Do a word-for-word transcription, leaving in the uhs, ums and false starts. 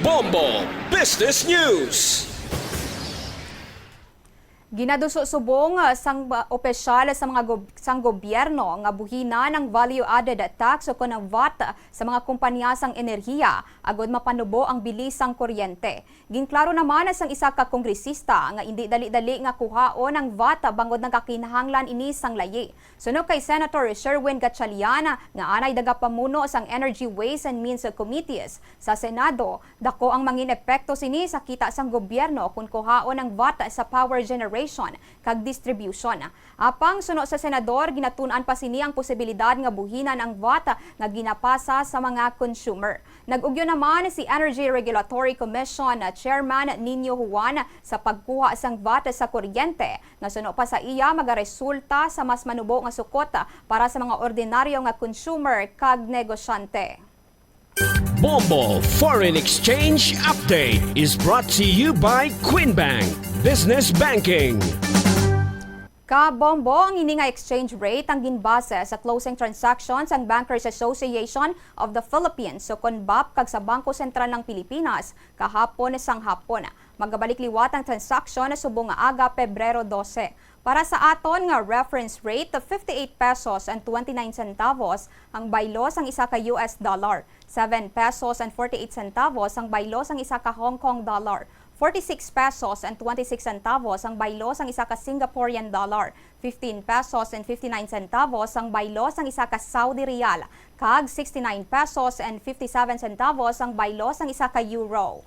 Bombo Business News. Ginaduso subong sang opisyal sa mga gob- sang gobyerno nga buhinan ang value added tax o kon ang VAT sa mga kompanya sang enerhiya agod mapanubo ang bilis sang kuryente. Ginklaro naman sang isa ka kongresista nga indi dali-dali nga kuhaon ang VAT bangod nagakinahanglan ini sang layi. Suno kay Senator Sherwin Gatchalian nga anay nagapamuno sang Energy Ways and Means Committees sa Senado, dako ang mangin epekto sini sa kita sang gobyerno kon kuhaon ang VAT sa power generation kag distribution. Apang suno sa senador, ginatun-an pa sini ang posibilidad nga buhinan ang VAT nga ginapasa sa mga consumer. Nag-ugyo naman si Energy Regulatory Commission Chairman Nino Juan sa pagkuha sang VAT sa kuryente, nga suno pa sa iya magaresulta sa mas manubo nga sukot para sa mga ordinaryo nga consumer kag negosyante. Bombo Foreign Exchange Update is brought to you by Queen Bank Business Banking. Kabombo, ang ini nga exchange rate ang ginbase sa closing transactions sang Bankers Association of the Philippines, sukon BAPH, kag sa Bangko Sentral ng Pilipinas kahapon sang hapon. Magabalik liwat ang transaksyon subong nga aga, Pebrero dose. Para sa aton nga reference rate, fifty-eight pesos and twenty-nine centavos ang baylo sang isa ka U S dollar, seven pesos and forty-eight centavos ang baylo sang isa ka Hong Kong dollar, forty-six pesos and twenty-six centavos ang baylo sang isa ka Singaporean dollar, fifteen pesos and fifty-nine centavos ang baylo sang isa ka Saudi riyal, kag sixty-nine pesos and fifty-seven centavos ang baylo sang isa ka euro.